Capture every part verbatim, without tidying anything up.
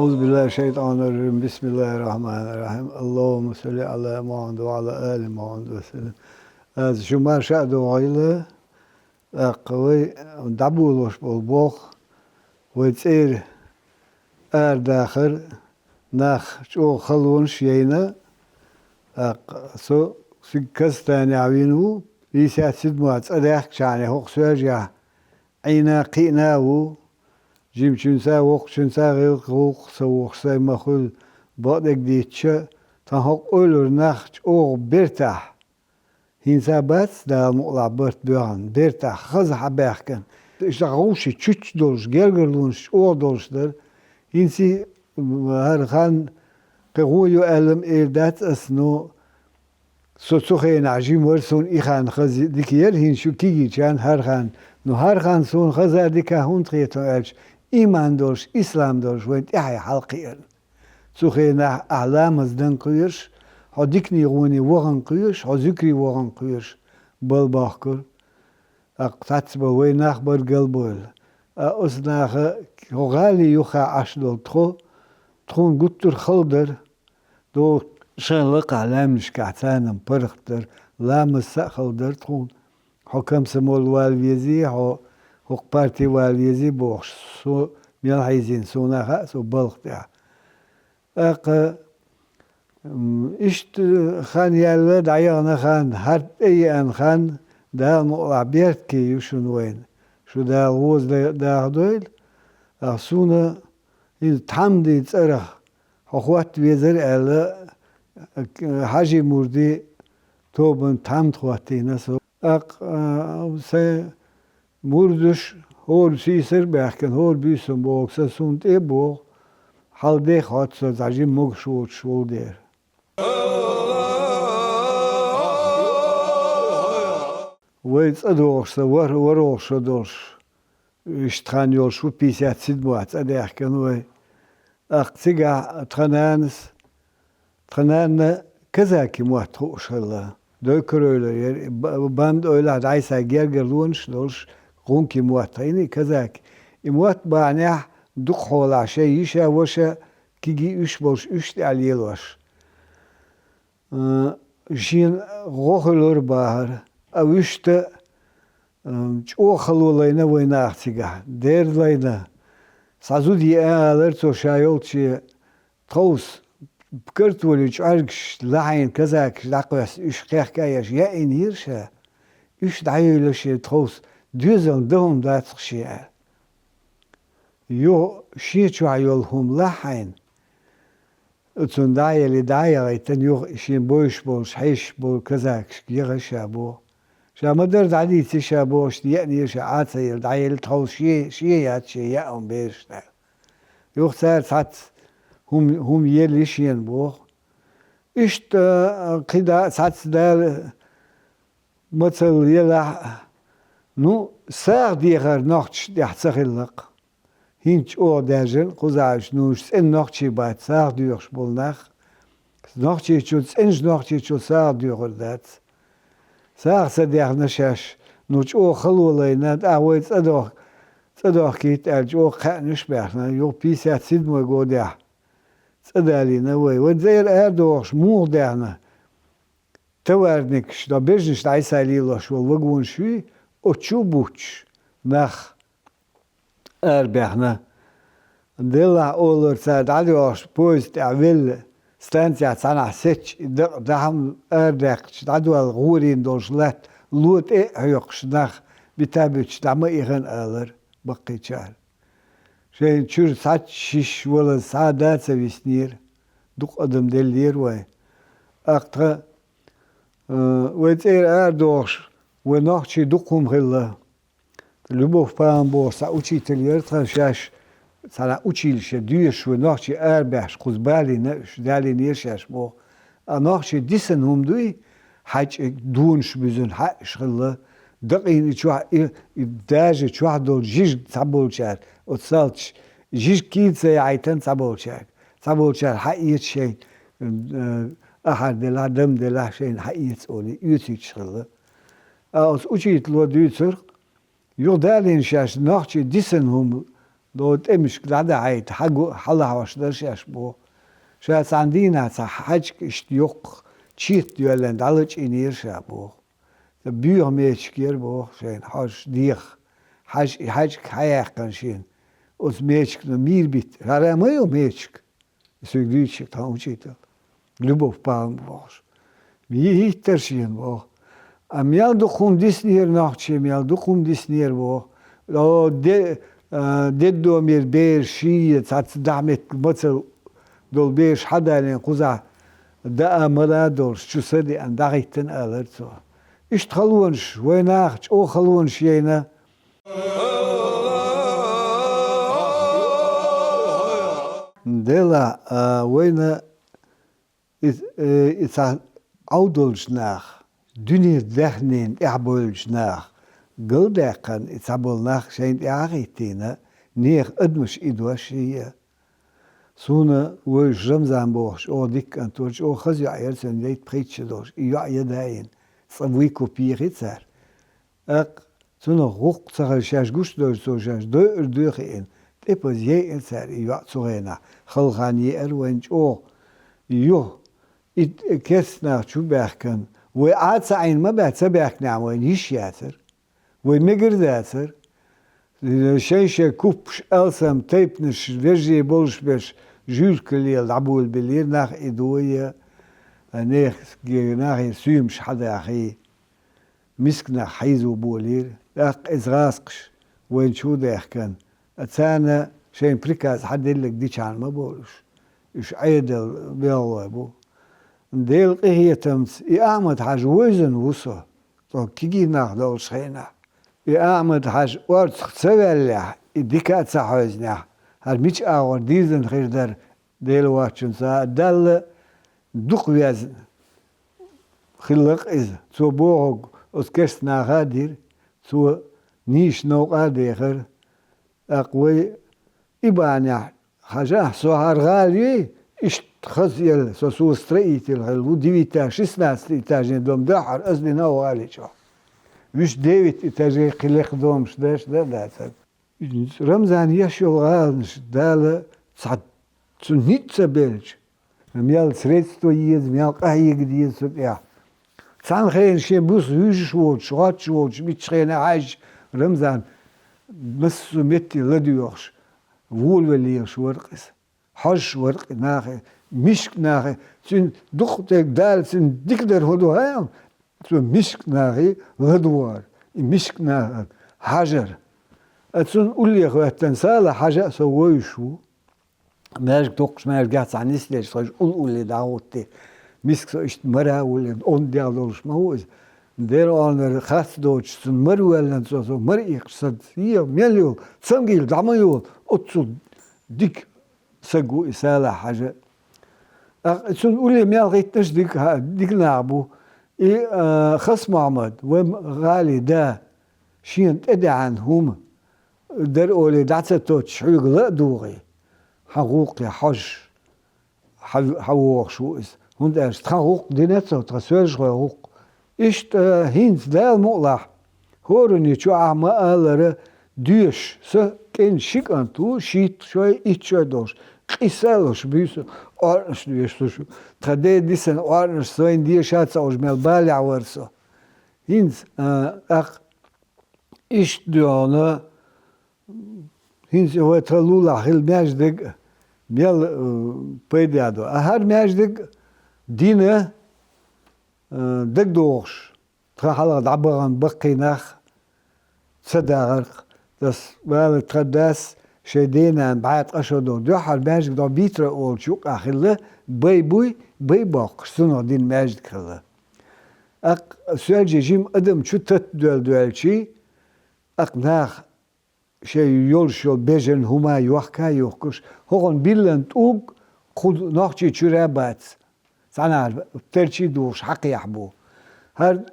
أعوذ بالله من الشيطان الرجيم. بسم الله الرحمن الرحيم. اللهم صل على محمد وعلى آل محمد وسلم. Аз шу марша а догӀийла, тӀаккха вай дӀаболош болу болх, вай цӀера арадахар, нах чӀогӀа халонаш яйна, тӀаккха со цига Казахстанехь вийна ву, пятьдесят седьмой цӀа даьхкачарна хӀокху соьжехь Ӏийна, кхиъна а ву, жимачуьнца, воккхачуьнца, гӀиллакх-гӀуллакх ца вохуш сайн ма хуьлу, бакъдерг дийцича, тхан хӀокху ойлур нах чӀогӀа бертахь, хӀинца бац Дала мукъалахь барт боьхна, бертахь хаза хьабаьхкина. Иштта гӀовши чуьччу долуш, гергарлонаш чӀогӀа долуш дара. ХӀинца хӀара хан кхин гӀо ю аьлла ма эр дац ас, но со цу хенахь жима вара, суна и хан хаза дика яра, хӀинца шу кегийчарна хӀара хан. Но хӀара хан суна хаза а дика хӀунда хетара аьлча, иман долуш, ислам долуш вайн тӀаьхье хьалакхиарна. Цу хенахь ахь ламаз дан кхоьруш, хьо дикане гӀоне вахана кхоьруш, хьо зуькаре вахана кхоьруш, бала бохкура. ТӀаккха цхьацца болу вай нах бара галбевлла. Ткъа оцу наха хӀокху гӀали юххехь Ӏаш долу тхо, тхуна гуттар а хала дара, догӀу шайн лакхахь лаьмнашкахь царна паргӀат дара, ламазца а хала дара тхуна. Хьо комсомол вала везий, хьо хӀокху парти вала везий бохуш, со мел хьийзийна, суна а хаьа, со балха тӀехь. ТӀаккха, м, иштта хан яьлла, дӀаяхана хан, хӀара тӀееана хан, Дала мукъалахь беркате ю шуна вайна. Шу Дала гӀоза да-, даха дойла. Ахь суна хӀинца тхьамдин цӀарах хьо хӀотта везара аьлла, хьажи-мурди тобанан тхьамда хӀоттийна со. ТӀаккха, а, сайн мурдаш хӀора сийсара а баьхкина, хӀора буьйсанна боху, сан суна тӀе а боху, хьал-дех хӀотта со цхьа жима могуш воцуш волу дера. Вай цӀа догӀуш сан вар-, ворхӀалгӀа шо долуш, иштта хан йолуш ву, пятьдесят седьмой цӀа даьхкина вай. ТӀаккха цигахь тхан нанас, тхан нанна казаки мотт хууш хилла. Дойкар-Эвлара яра, ба-, банда эвлахь дӀасай гергарлонаш а долуш, гӀунки мотт хиъна и казаки. И мотт бахьанехь дукха хьолахь шайн йиша, ваша, кегий уьш болуш, уьш тӀе лелош. Э, шена гӀо хуьлура бахара, а вуьшта, э, чӀогӀа хало лайна вай наха цигахь, дерриг лайна. Цхьа зуда еана алара цо ша йолчу, тховса картоли чӀоьргаш лахьийна казакаш дӀакхоьссина, уьш кхехка а еш, яийна яра ша. Уьш дӀайевлла шен тховса, доьзална дан хӀума дац-кх шен аьлла. Юха шен чохь йолу хӀума лахьийна, цунна дӀа а елли, дӀа а яхийтина, юха шен бовзуш болуш, хьешаш болу казакашка яхи ша боху. Ша ма-дарра дӀадийци ша бохуш, еанера ша, Ӏа ца елла, дӀаелла тховса шен, шен яц шен яа хӀума бераш аьлла. Юха цара цхьацца хӀума, хӀума елли шена боху. Иштта, кхидӀа а цхьацца Дала мацалла елахь а, ну, сагӀа дехар нохчашна тӀехь ца хилла-кх. ХӀинца чӀогӀа даьржина кхузахь уьш, ну, уьш цӀена нохчий бац, сагӀа доьхуш болу нах. Нохчийчул, цӀеначу нохчийчул сагӀа доьхур дац. СагӀа ца дехна шаьш, ну, чӀогӀа хало лайна, тӀаккха вай цӀа дох-, цӀа дохкийта аьлла, чӀогӀа кхаьънаш а баьхна, юха пятьдесят седьмой годехь цӀа далийна вай. Вайн цӀера арадохуш муха даьхна? Товарникаш, до бежнаш дӀасай лелош волу вагонаш юй, оцу чу а буттуш, нах арабаьхна. Делахь олура цара дӀадоьгӀуш, поезд тӀехь велла, станцехь цхьанхьа сецча, и дакъа дахьа арадаьккхича, дӀадоьлла гӀорийна долуш латта ло тӀе а хьоькхуш, нах бита а буьтуш, дӀа ма ихана алара баккхийчара. Шайна чуьра цхьацца шиш валаза схьа а да ца виснера, дукха адам деллера вайн. ТӀаккха тхан, э, вай цӀера арадохуш, вай нохчий дукха хӀума хилла. Любовь Павловна бохуш цхьа учитель яра тхан, шаьш цхьана училище доьшуш, вай нохчий арабаьхьаш кхуза балийна уьш, далийнера шаьш боху. А нохчий дисина хӀума дуй, хьаьча донаш буьзина хьаьаш хилла, дакъийна и чохь, и, и даже чохь долчу жижиг цхьаболчара, оцу салташа жижиг кийла ца яхьийтина цхьаболчаьрга. Цхьаболчара хьаэца шайна, э, ахьар делахь, дам делахь, шайна хьаэца олий, оьцуьйтуш хилла. А оцу учитело дуьйцура, юха далийна шаьш нохчий дисина хӀума До тӀемашка дӀадахьийта, хьагу-, хьалахьош дара шаьш боху. Ша цхьана дийнахь цхьа хьаьжка иштта йоккха чет йоьллина дӀалачкъийнера ша боху. Сан боьха мечик яра боху шайна хьожуш деха. Хьаьж-, и хьаьжка хьаяьккхина шена. Оцу мечикна мийра битта. ХӀара ма ю мечик? И соьга дуьйцуш тхан учитель. Любовь Павловна бохуш. Йи-, йиттара шена боху. А мел дукха хӀума диснера нохчий, мел дукха хӀума диснера боху. О, де-, а, деддомера бераш ший, цхьацца дахьа меттиг мацалла долу бераш хьадалийна кхузахь даа мала долуш, чу са деана, дӀахӀиттина алара цо. Иштта халонаш, вайнах чӀогӀа халонаш яйна. Делахь, а, вайна и, э, и цхьа Ӏовдалчу нах, дуьне даьхнина тӀаьхьабевллачу нах, галдаьккхина и цхьаболу нах шайна тӀаьхьа а хӀиттийна, нехан адамаш и дош ший а. Суна вевзаш Рамзан бохуш, чӀогӀа дика кӀант вара, чӀогӀа хаза йоӀ яра цуьнан, дейтта пхийтта шо долуш, и йоӀ ядаийна, цкъа вуй куп йийхи цара. ТӀаккха цунах гӀуллакх ца хезаш, шаьш гуш а доьжна, цо шаьш дойур дуй хиъна, тӀепаза яйъина цара и йоӀ цу хенахь, хала хан еара вайна чӀогӀа. Юха и керста нах чу баьхкина, вай Ӏа ца Ӏийна ма бац, ца баьхкинехь вайна йиш яцара. Вай мегар а дацара. Шайн-шайн купаш, алсам тайпанаш, вежарий болуш берш, жуьркалле дӀаболабелира нах и дой, нехан, нахе суьймаш хьадахий. Миска нах хьийзо болийра, тӀаккха иза гӀазкхаша вайна чу а даьхкина, а царна шайна приказ хьаделларг дичахьана ма бовлуш, уьш Ӏедалан белхалой бу. Делан къинхетамца и Ахьмад-Хьаьжа вевзина ву со, цо кегий нах долчу хенахь. И Ахьмад-Хьаьжа орцах ца ваьллехь, и дика а ца хьоьзнехь, хӀара мича агӀор дийзина хир дара, Дела воцчунца а Далла дукха везна хилла-кх иза. Цо бохург оцу керста наха а дира, цо нийса новкъа а дехара. ТӀаккха вай и бахьанехь, хьажахь, со хӀара гӀала йий, иштта хаза елла, со, со строитель хилла ву, девятый, шестнадцатый этажный дом дуьххьара аса дина оха гӀали чохь. Вуьш девять этажей кхин лекха домаш деш дан а дацара. Рамзана еш йолу гӀаланаш Дала цхьа цунна ницкъ ца белча, мел средство еза, мел къахьега деза цу тӀехь. Цхьана хенахь шен буса вуьйжуш воцуш, гӀоттуш воцуш, миччахьа хенахь хьаьжча, Рамзан массо а метте ладоьгӀуш, волавелла лелаш вара-кх иза. Хьожуш вара-кх и нахе, мискачу нахе, цуьнан дукха тӀе Дала цуьнан дика дар хӀун ду хаьа, цо мискачу нахе ладогӀар, и мискачу нахана хьажар. А цунна улле хӀоьттина Салахь-Хьаьжа а со вевзаш ву. Маьждиг токхуш, маьждигехь цхьа нисделча, со уьш улл-улле дӀахӀуттий. Миска со иштта мара а улле, онда дегӀ долуш ма ву иза. Дера олнара харц доцуш, цунна мара воьллина цо, со мара иккхаш, сан сехьа мел йолу, цамгийла дӀа ма йолу, оццул дика саг ву и Салахь-Хьаьжа. ТӀаккха цунна улле мел хӀиттинарш дика, дика нах бу. И, а, Хас-Мохьмад, вайн гӀали да, шена тӀедеана хӀума дара олий, дӀа ца тоттуш, хьоьга ла а дугӀий, хьан гӀуллакхе хьожуш, хьан, хьан вогӀуш ву иза. ХӀунда аьлча тхан гӀуллакх дина цо, тхан соьлжахойн гӀуллакх. Иштта хӀинца Дала мукъалахь, хӀоранна чохь ахь ма-аллара, доьшуш, сан кӀентан ши кӀант ву, шийтта шой, итт шой долуш, къийса а луш буьйса, Ӏорнаш доьшуш. Тхан ден дисина Ӏорнаш сайна деша а ца Ӏаш мел балехь вара со. ХӀинца, а, тӀаккха иштта дуьхьал, хӀинца вай тхан лулахь хилла маьждиг мел, э, пайда до. А хӀара маьждиг дина, э, дагадогӀуш, тхан хьалха дӀабахана баккхий нах ца дахарх, дас бала тхан дас шайн денан бӀе ткъа шо долу дуьххьара маьждиг дӀо Битра олучу юккъахь хилла, бай буй, бай боккхуш, цунах дина маьждиг хилла. ТӀаккха соьлжа жима адам чу таттадоьлла доьлчий, тӀаккха наха шайн йолуш йолу бежана хӀума йохка а йохкуш, хӀокхунна биллина тӀулг кху Нохчийчуьра а бац. Цхьанхьара терчий а духуш хьакхехьа бу. ХӀара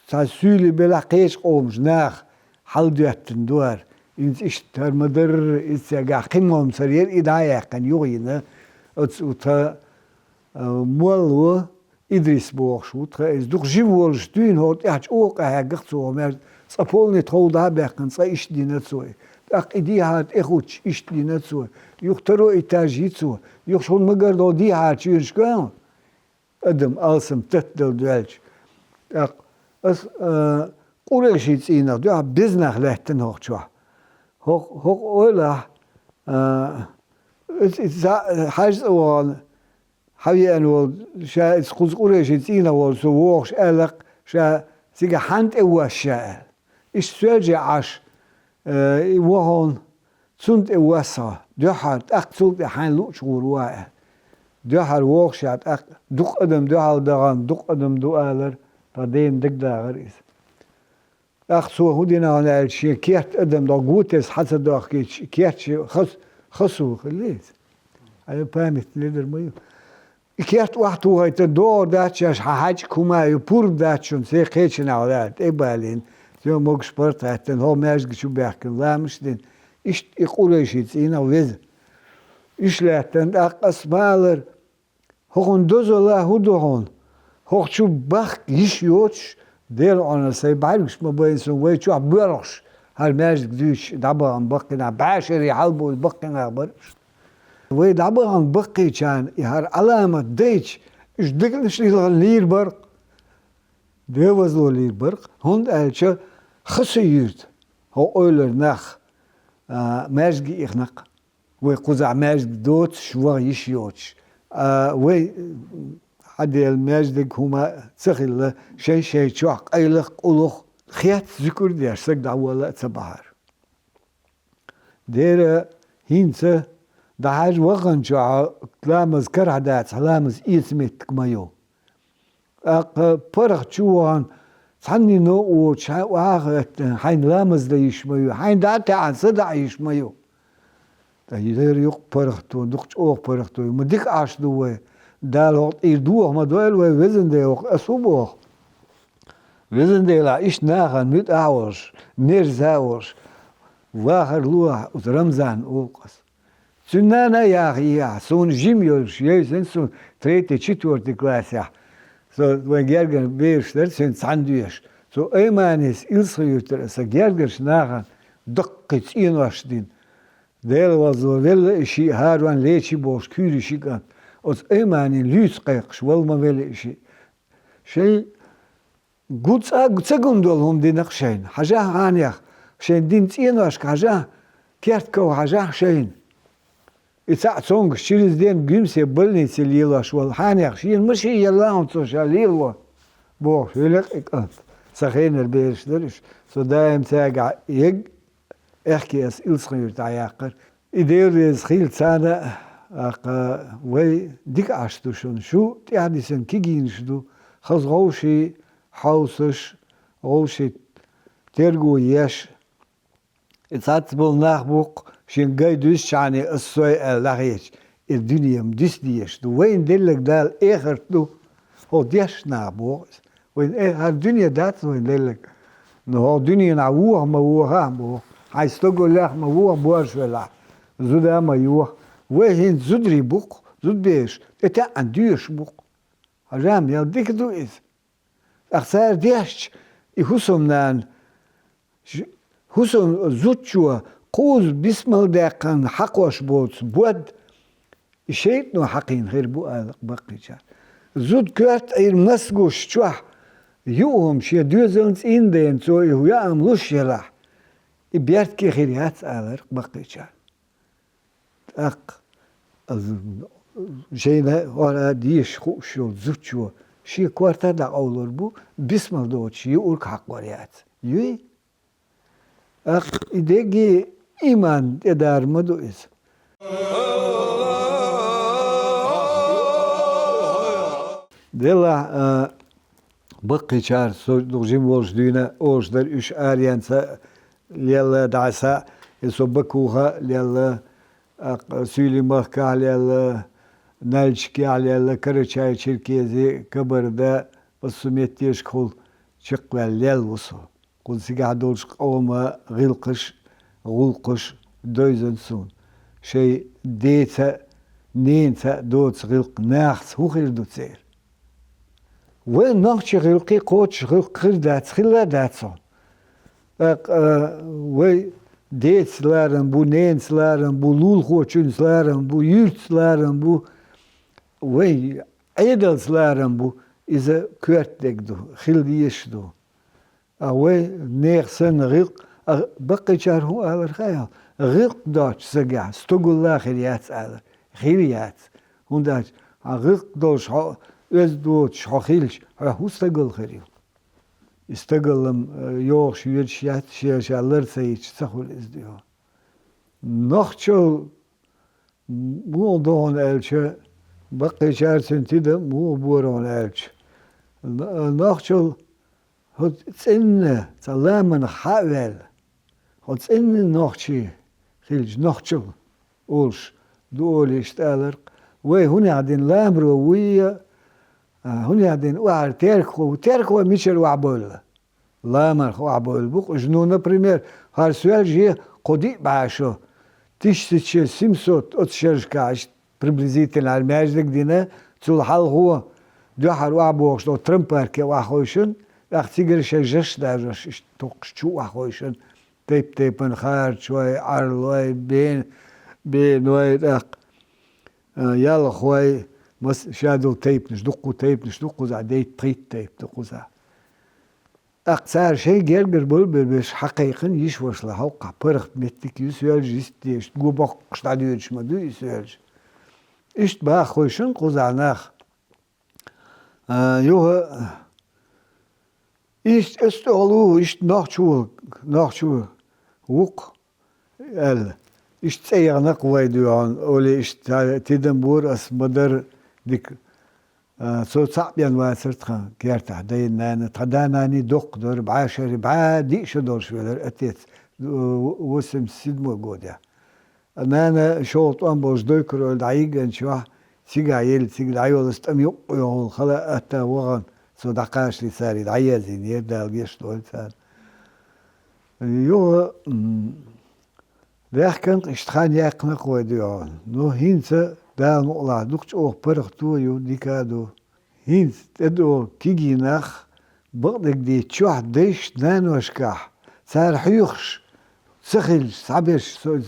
цхьа суьйлий белахь кхечу къомаш наха хьаладоьттина ду хӀара. ХӀинца иштта хӀара ма-дарра, иза цигахь кхин ма-м цара яра и дӀа а яьккхина юха йина. Оцу тхан, а, молла Идрис бохуш ву тхан иза. Дукха жима волуш дуьйна хӀокху тӀехь чӀогӀа къахьегна-кх цо хӀокху маьждиг. Цкъа полный тхов дӀа а баьккхина, цкъа иштта дина цо и. ТӀаккха и дехьа тӀехучча, иштта дина цо. Юха таро этаж йи цо. Юха шун магар дол дехьа чуьнаш гоьн. Адам алсам таттадала доьлча. ТӀаккха ас, а, къурайши цӀийнах дуьхьа безнах лаьттина хӀокху чохь. ХӀокху, хӀокху ойлахь, а, ис, ис, за, хьаьжцӀа вахана, хьавеана волу, ша иза кхуза къурайши цӀийнах волу со вохуш аьлла-кх, ша цига хьанна тӀе вос ша аьлла. Иштта соьлжа Ӏаш, э, и вахана, цунна тӀе вос хьо, дуьххьара, тӀаккха цул тӀе хьайна луучу гӀур ван аьлла. Дуьххьара вохуш а тӀаккха, дукха адам дуьхьал дахана, дукха адам ду алар, тхан дена дагадахара иза. ТӀаккха цо хӀун дина хьуна аьлча, шен керта адам дӀа гутес хьан ца дохкийча, и керта шен хас-, хасу хилла иза. Ай, память ледар ма ю. И керта охьатухуьйту, догӀур дац шаьш, хьан хьаьжкӀа хӀума а ю, пурба дац шуна, церан кхечанхьа ваьлла, тӀе а балийна, цо могуш паргӀат а хӀоьттина, хӀо маьждиге чу баьхкина, ламаш а дина, иштта и къурайши цӀийнах веза. Уьш лаьттина тӀаккха ас ма аллара, хӀокхуьнан дозалла хӀун ду хьуна? ХӀокху чу бахка йиш йоцуш, Делан Ӏуналла сайн бӀаьргаш ма байна суна, вай чохь боьлхуш, хӀара маьждиг дуьйцуш дӀабахана баккхий нах, бӀешерий хьалабуьйлу баккхий нах бара уьш. Вай дӀабахана баккхийчарна и хӀара Ӏаламат дайча, уьш дегнаш лилхина лийр бара-кх. Девазло лийр бара-кх, хӀунда аьлча хасу юьрта хӀо ойлар нах, а, маьждиге ихна-кх. Вай кхузахь маьждиг доцуш, ваха йиш йоцуш. А, вай, хьан дела, маьждиг хӀума ца хилла, шайн-шайн чохь къайлаха, къулаха, хетта зуькар а деш, саг дӀавала а ца бахьара. Дера, хӀинца, дӀахьажа вахана чохь, ламаз карахь дац, ламаз эца меттиг ма ю. ТӀаккха паргӀат чу вахана, цхьаннено а воцуш, хьайн охьа а хӀоьттина, хьайна ламаз дан йиш ма ю, хьайна дӀа а таьӀна, са даа йиш ма ю. Ткъа дера юкъа паргӀато, дукха чӀогӀа паргӀато ю. Ма дика Ӏаш ду вай. Дала хӀокху тӀера доха ма дойла вай, везан Дела, хӀокху ас хӀун боху? Везан Дела, иштта нахана муьтӀахь а волуш, мерза а волуш, вахар ло ахь, оцу Рамзан олу-кх ас. Цуьнан нана а яха йи ахь, суна жима йолуш, йойсина суна третий, четвёртый классехь. Со вайн гергара бераш дара, цуьнца цхьаьна доьшуш. Цу Айманис Илсхан-Юьртара аса гергарчу нахана даккхий цӀенош дина. Дела вазло велла и шиъ, ХӀарон Лечи бохуш куьйран ши кӀант. Оцу Айманин луьйца кхайкхаш вала ма велла и шиъ. Шайн гу-, цӀа-, ца гун долу хӀума дина-кх шайна. Хьажахь хьанех, шайн дина цӀеношка хьажахь, кертков хьажахь шайна. И цхьаъ цомгуш через день Гуьмсе больнице лелош волу хьанех, шена машин елла хьуна цо ша лело, бохуш, велла-кх и кӀант. Сан хенара бераш дара уьш. Со даим цаьргахь ег аьхке ас Илсхан-Юьрта дӀаяьккхира. И Дела реза хила царна а, аккха, вай дика Ӏаш ду шуна. Шу тӀаьхьадисина кигийнаш ду, хаза гӀовший, хьовсаш, гӀовший терго еш. И цхьацца болу нах бу-кх, шен гай дуьсучхьана ас сой аьлла дӀахецаш, и дуьне-м дисдеш ду. Вайна деллаг Дала эхарт ду, хӀокху дешна нах боху иза. Вайн, э, хӀара дуьне дац вайн лелларг. Но хӀокху дуьненахь воха ма вохахь боху. Хьайн стогаллех ма воха борша велахь. Зуда ма йоха. Вай хӀинца зударий бу-кх, зудабераш, тӀетаьӀна доьшуш бу-кх. Хьажахь, мел дика ду иза. ТӀаккха цара дешча, и хӀусамнана, ш-, хӀусам зудчо кхузза бисмал даьккхина хьакхош боцу бод, и шайтӀано хьакхийна хир бу, ала-кх баккхийчара. Зуда коьрта Ӏийра масгуш чохь юухӀума шен доьзална цӀийнан дайна цо и яам луш елахь, и бертке хир яц, алара-кх баккхийчара. ТӀаккха, а, шайна хӀора дезаш хууш йолу зудчо шен корта дӀакъовлур бу, бисмал доцуш юург хьакхор яц. Юй? ТӀаккха и дегги иман тӀедара ма ду иза. Делахь, а, баккхийчара, со дукха жима волуш дуьйна, олуш дара уьш аренца лелла дӀаса, и со Бакуха лелла, а, Суьйлийн махкахь лелла, Нальчикехь лелла, Карачай-Черкези, Кабарда, массо меттешкахула чекхваьлла лелла ву со. Кхунна цигахь долчу къоман гӀиллакхаш, гӀуллакхаш девзина суна. Шайн деца а, ненаца а доцу гӀиллакх нахаца хӀун хир ду церан? Вайн нохчийн гӀиллакхий кхочуш гӀиллакх хир дац, хилла а дац хьуна. ТӀаккха, а, вай Деца ларам бу, ненаца ларам бу, лулахочуьнца ларам бу, юьртаца ларам бу, вай Ӏедалца ларам бу, иза коьрта дерг ду, хила дезаш ду. А вай нехан санна гӀиллакх, а баккхийчара хӀун алар хаьий хьуна? ГӀиллакх доцучу стагехь стагалла хир яц алар. Хир яц. ХӀунда аьлча хьан гӀиллакх долуш хьо, оьзда доцуш хьо хилча, хьо хӀун стагал хир ю? И стагаллам, э, йогӀуш йоьдуш яц, шен ша лар ца йича ца хуьлу иза дуьйхьа. Нохчалла муха ду хьуна аьлча, баккхийчара цуьнан тидам муха бора хьуна аьлча, н-, нохчалла хӀу цӀенна цхьа ламанах хьа а ваьлла, хӀу цӀенна нохчий хилча, нохчалла олуш ду олий иштта аларх. Вай хӀунех дина ламаро вуй, а, хӀунех дина охьара теркахо ву, теркахой мичара охьабевлла? Ламанах охьабевлла бу-кх уьш. Ну, например, хӀара Соьлжа-Юьртара кху диъ бӀе шо, тысяча семьсот оцу шерашкахь, иштта приблизительно хӀара маьждиг дина, цул хьалхо дуьххьара охьабогӀуш долу трампарке охьахевшина, тӀаккха цигара шайн жаш дажош иштта токхуш чу охьахевшина, тайп-тайпана харачой, Ӏарлой, бен-, беной, тӀаккха, а, ялхой, мас-, ша долу тайпанаш, дуккха тайпанаш ду кхузахь, дейтта-пхийтта тайпа ду кхузахь. ТӀаккха цара шайн гергара болу бер берш хьакхайкхина йиш-вашалла хьокхахь паргӀат меттиг ю Соьлжа, йистте, иштта го боккхуш дӀадоьдуш ма дуй и Соьлжа. Иштта баха хевшина кхузахь нах. А, юха, иштта оцу тӀехула ву, иштта нохчо, нохчо ву-кх аьлла. Иштта цӀе яхна-кх вай дуьхьал, олий, иштта тидам бора ас ма-дарра дика. А, цо цхьаъ бен вацара тхан кертахь, дайна нана. Тхан да-наний доккха дара, бӀе шаре, бӀе диъ шо долуш велара отец, восемьдесят седьмой годехь. Нана шолгӀа тӀом болуш Дойкур-Эвла дӀайигначохь, цигахь елла, цига дӀайоллуш тӀам юккъе йолу хала а атта вахана, цо дӀакхачале цара и дӀаязйинера, Дала гечдойла царна. Юха, м, ваьхкина-кх, иштта хан яьккхина-кх вай дуьхьал. Ну, хӀинца, Дала мукъалахь, дукха чӀогӀа паргӀато а ю, дика а ду. ХӀинца тӀедогӀу кегий нах, бакъдерг дийцича, чохь дайшна-наношкахь, цара хьоьхуш ца хилча, схьаберш, со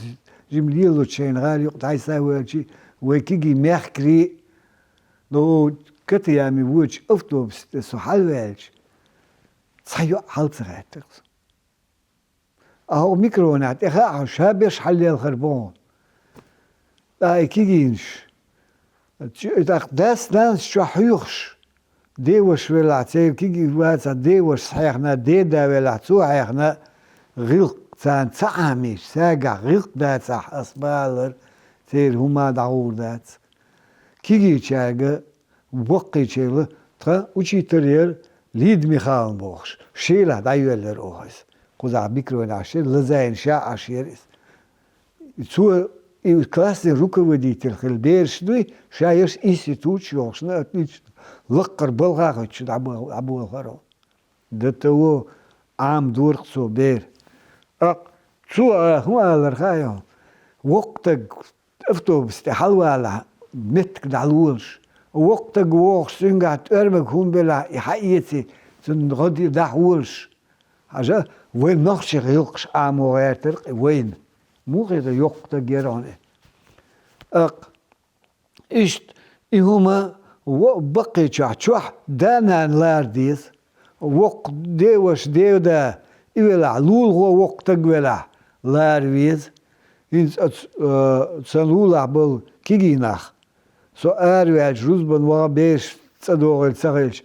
жима лелочу шайна гӀала юкъа дӀасавоьлча, вай кегий мехкарий, ну, Катаяме воьдучу автобус тӀе со хьалаваьлча, цхьа йоӀ хьал ца гӀаьттира-кх со. А хӀокху микронехь тӀе хаьа хьо, ша берш хьалалелхар бу хьуна. Ткъа и кегийнаш, чу-, тӀаккха дас-нанас чохь хьоьхуш, деваша велахь, церан кегий вацахь, девашас хьехна, деда велахь, цо хьехна, гӀиллакх царна ца Ӏамийча, цаьргахь гӀиллакх дацахь, ас ма-аллара, церан хӀума дӀагӀур дац. Кегийчаьрга баккхийчаьрга, тхан учитель яра Лида Михайловна бохуш, Шелахь дӀайоьллира оха иза. Кхузахь микронехь шера, Лазайна ша Ӏаш яра иза. Цо и классный руководитель хилла бераш дуй, ша ерш институташ йохуш, на, отлично, лаккхара балха а хоьттуш дӀабо-, дӀаболхара. Д Т О Ӏамадора-кх цо бер. ТӀаккха цо, а, хӀун алара хаьий хьуна? Воккха стаг автобус тӀе хьалавалахь, меттиг дӀалолаш. Воккха стаг вогӀуш, цуьнгахь тӀоьрмаг хӀума белахь, и хьаэций, цунна гӀо дийр дахьа волаш. Хьажа, вайн нохчийн гӀиллакхаш Ӏамо гӀертара-кх и вайна. Муха хета, йоккха стаг яра хьуна и. ТӀаккха иштта и хӀума во-, баккхийчохь, чохь да-нана лара деза. Воккха деваша, деда и велахь, лулахо воккха стаг велахь, лара веза. ХӀинца оцу, э, сан лулахь болу кегий нах, со араваьлча, рузбан ваха бераш цӀа догӀийла ца хилча: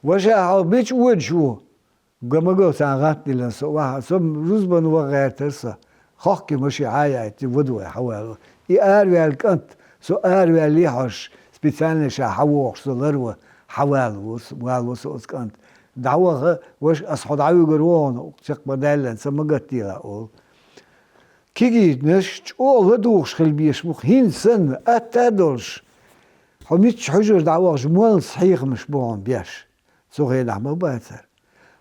«Ваша, хьо мича воьдуш ву?» Га ма го, царна гӀатта диллина со охьа, со рузбан ваха гӀертара со. Хохке машен хьа а яйтина, вада вай хьавалло. И араваьлла кӀант, со араваьллий хьожуш, специально ша хьавогӀуш, со ларво, хьавалло со, валло со оцу кӀанта. ДӀаваха, ваша, ас хьо дӀавуьгур ву хьуна, чекх ма-даьллина, сан ма гатдела, олу. Кегийнаш чӀогӀа ладугӀуш хила безаш бу-кх, хӀинца санна, атта а долуш. Хьо мичча хьуьжар дӀавахча, моллас хьехамаш бу хьуна беш. Цу хенахь ма бацара.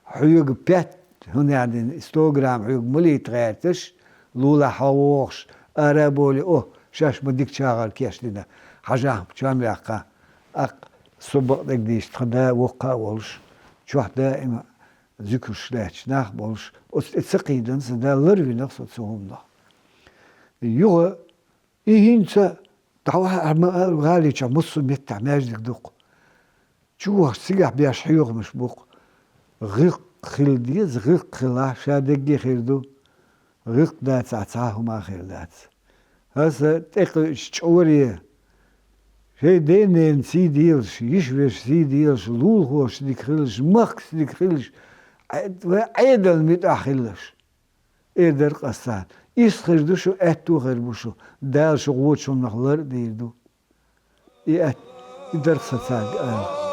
Хьоьга пять, хӀунда аьлла, сто грамм хьоьга малийта гӀерташ, лулахь хьо вогӀуш, ара а бовлий, о, шаьш ма дика чагӀар кечдина, хьажахь, чам ваьккха. ТӀаккха со бакъдерг дийцича, тхан да воккха а волуш, чохь даима зуькарш лаьтташ нах болуш, оцу тӀе ца кхийданца Дала ларвинарх со цу хӀуманах. Юха и хӀинца дӀавахьа ма гӀалича массо а меттахь маьждиг дукха. Чувахча цигахь беш хьоьхамаш бу-кх. ГӀиллакх хила деза, гӀиллакх хилахь, ша дерриге хир ду. ГӀиллакх дацахь, цхьа хӀума а хир дац. Аса тӀекхуьучу чӀоре, шайн ден-ненан сий делаш, йиша-вешан сий делаш, лулахошца дика хилаш, махкаца дика хилаш, Ӏе-, вайн Ӏедална муьтӀахь хилалаш. Эр дара-кх ас царна. Иштта хир ду шу, аьтту хир бу шу. Дала шу гӀочу хӀуманах лар а дийр ду. И аьтта, и дара-кх сан цаьрга ала.